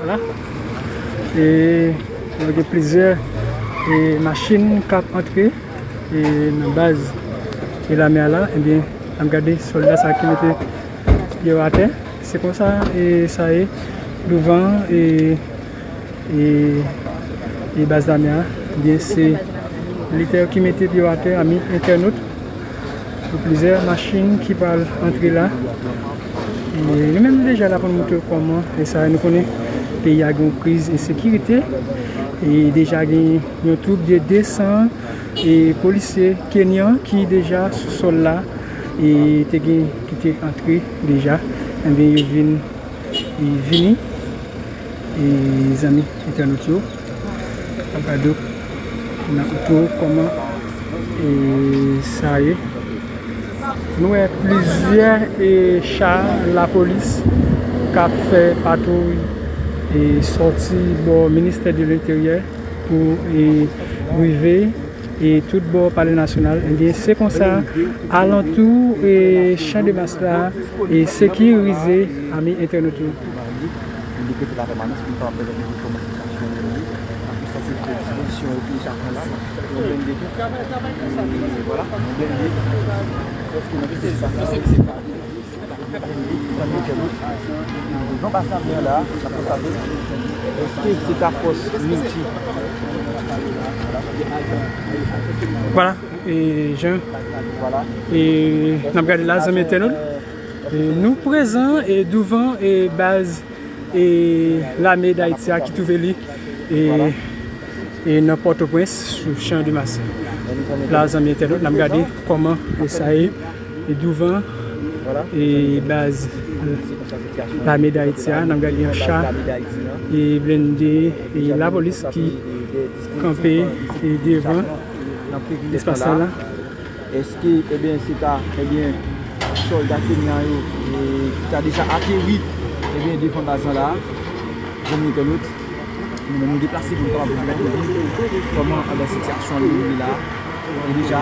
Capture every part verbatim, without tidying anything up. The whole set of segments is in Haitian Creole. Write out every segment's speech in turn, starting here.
Vwala. E nou gen plizyè e machin k ap antre e nan baz e lame a la. Ebyen, n ap gade sòlda sa ki mete pye yo atè. Se konsa e sa ye douvan e e, e baz lame a, ebyen, se militè yo ki mete pye yo atè, ami entènot. Gen plizyè machin ki pral antre la. E nou menm nou deja la pou nou montre w kòman e sa, nou konnen peyi a gen yon kriz ensekirite. E deja gen yon twoup de de san e polisye kenyan ki deja sou sòl la e te gen ki te antre deja. Ebyen, yo vin e vini e zanmi entènot yo, ap gade w nan oto kòman e sa ye. Nou wè plizyè e cha lapolis k ap fè patwouy e sòti bò ministè de lenteryè pou e rive e tout bò Palè Nasyonal. Ebyen, se konsa alantou e Chan de Mas la e sekirize, ami entènot yo. Li rete la pèmanans pou kapab pèmèt nou kòmanse chache yon lè. Sa se dispozisyon yo ki deja pran la. Yon blende tou. Vwala, yon blende. Prèske nan tout espas la. Devan baz lame an la, n ap konstate. Èske se ta fòs milti? Vwala, e Jan. Vwala. E n ap gade la, zanmi entènot. E nou prezan e douvan e baz e lame Dayiti a ki twouve li e, e nan Pòtoprens, sou Chan de Mas. La, zanmi entènot, n ap gade kòman e sa ye e douvan e baz lame Dayiti a. N ap gade yon cha e blende e lapolis ki kanpe e devan espas la. Èske, ebyen, se ta, ebyen, sòlda kenyan yo, e, ki ta deja ateri, ebyen, devan baz lan la? Zanmi entènot, nou menm nou deplase pou nou kapab gade kòman, ebyen, sitiyasyon an ye la. E deja,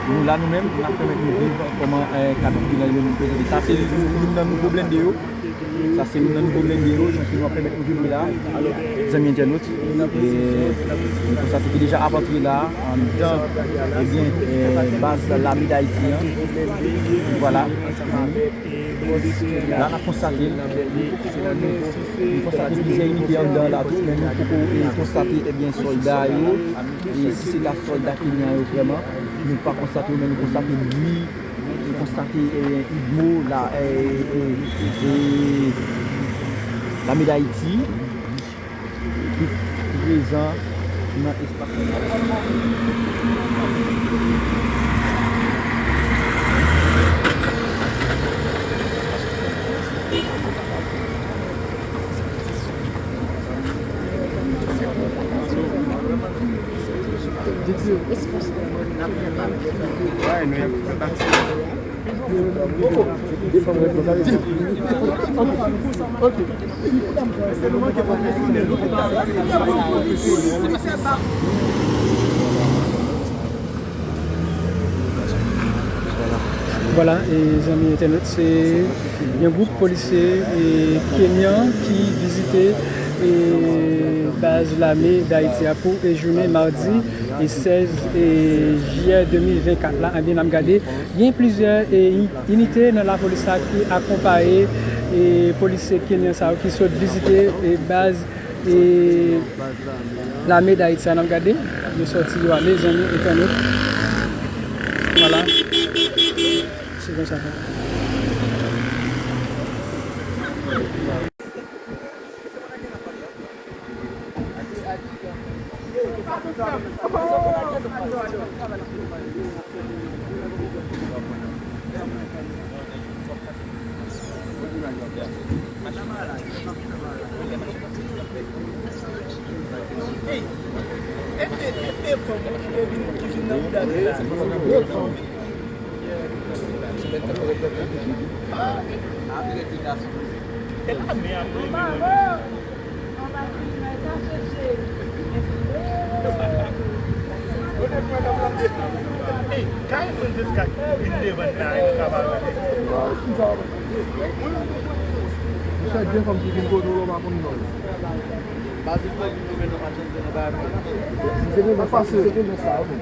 nou la, nou menm, n ap pèmèt nou viv kòman, e, kad figi lan li menm prezante. Sa se youn nan nouvo blende yo. Sa se youn nan nouvo blende yo, jan ke nou ap pèmèt nou viv la, zanmi entènot. E nou konstate ki deja ap antre la, anndan, ebyen, e, baz lame Dayiti an. Vwala. La, n ap konstate, nou konstate plizyè inite anndan la tou, men nou poko, e, konstate, ebyen, sòlda yo. E si se ta sòlda kenyan yo vrèman, nou pa konstate yo, men nou konstate li. Nou konstate, e, idmo la, e, e, e, lame Dayiti, ki prezan nan espas la. Vwala, e zanmi entènot, se yon gwoup polisye e kenyan ki vizite e baz lame Dayiti a pou e jounen madi e sèz e jiyè de mil vennkat la. Ebyen, n ap gade, gen plizyè e inite nan lapolis la ki akonpaye e polisye kenyan sa yo ki sot vizite e baz e lame Dayiti a. N ap gade, yo sòti yo ale, zanmi entènot. Vwala. Se konsa. Hey, Kay Francisca vin devan nan travay. Fè byen fanm ki vin kote w la, w pa konn non. Bazik mwen vin tounen nan machann se nan bagay mwen. Se gen sa, se gen sa, wi.